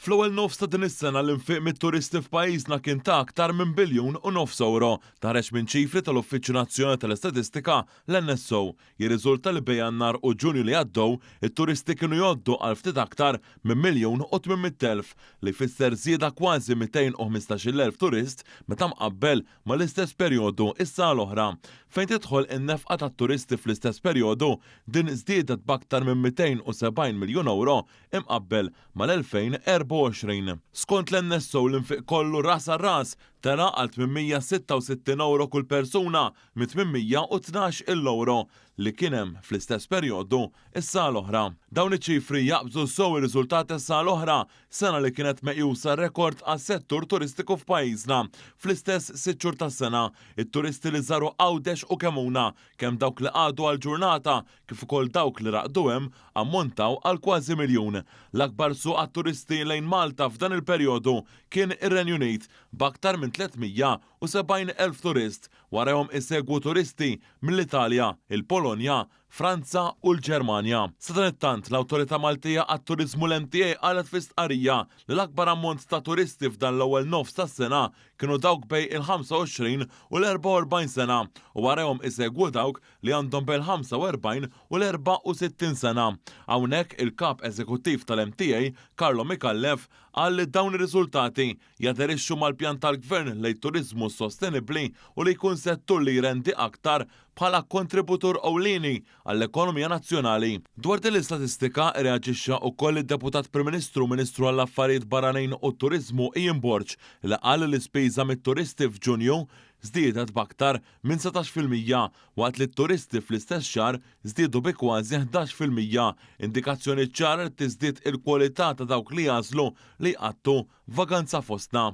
Fl-ewwel nofs ta' din is-sena l-infiq mit-turisti f'pajjiżna kien ta' aktar minn biljun u nofs ewro. Dan ħareġ minn ċifri tal-Uffiċċju Nazzjonali tal-Istatistika, l-NSO. Jirriżulta li bejn Jannar u Ġunju li għaddew, it-turisti kienu jgħoddu għal ftit aktar minn 1,800,000, li jfisser żieda kważi 215,000 turist meta mqabbel mal-istess perjodu s-sena l-oħra. Fejn tidħol in-nefqa tat-turisti fl-istess perjodu, din żdiedet b'aktar minn 270 miljun ewro imqabbel mal-2024. Skont l-NSO l-infiq kollu ras għal ras tela' għal 866 ewro kull persuna minn 812 il ewro li kien hemm fl-istess perjodu s-sena l-oħra. Dawn iċ-ċifri jaqbżu sew ir-riżultati tas-sena l-oħra, sena li kienet meqjusa rekord għas-settur turistiku f'pajjiżna. Fl-istess sitt xhur tas-sena, it-turisti li żaru Għawdex u Kemmuna, kemm dawk li qagħdu għal ġurnata kif ukoll dawk li raqdu hemm, ammontaw għal kważi miljun. L-akbar suq għat-turisti lejn Malta f'dan il-perjodu kien ir-Renju Unit b'aktar minn 370,000 turist, warajhom isegwu turisti mill-Italja, il-Polonja, Franza u l-Ġermanja. Sadanittant, l-Awtorità Maltija għat-Turiżmu l-MTA qalet fi stqarrija li l-akbar ammont ta' turisti f'dan l-ewwel nofs tas-sena kienu dawk bejn il-25 u l-44 sena u warajhom isegwu dawk li għandhom bejn il-45 u l-64 sena. Hawnhekk il-Kap Eżekuttiv tal-MTA, Carlo Micallef, qal li dawn ir-riżultati jaderixxu mal-pjan tal-Gvern lejn turiżmu sostenibbli u li jkun settur li jrendi aktar bħala kontributur ewlieni għall-ekonomija nazzjonali. Dwar din l-istatistika rreaġixxa wkoll id-Deputat Prim Ministru u Ministru għall-Affarijiet Barranin u t-Turiżmu Ian Borg li qal li l-ispiża mit-turisti f'Ġunju żdiedet b'aktar minn 19% waqt li t-turisti fl-istess xahar żdiedu bi kważi 11%, indikazzjoni ċara li tiżdied il-kwalità ta' dawk li jagħżlu li jqattgħu vaganza fostna.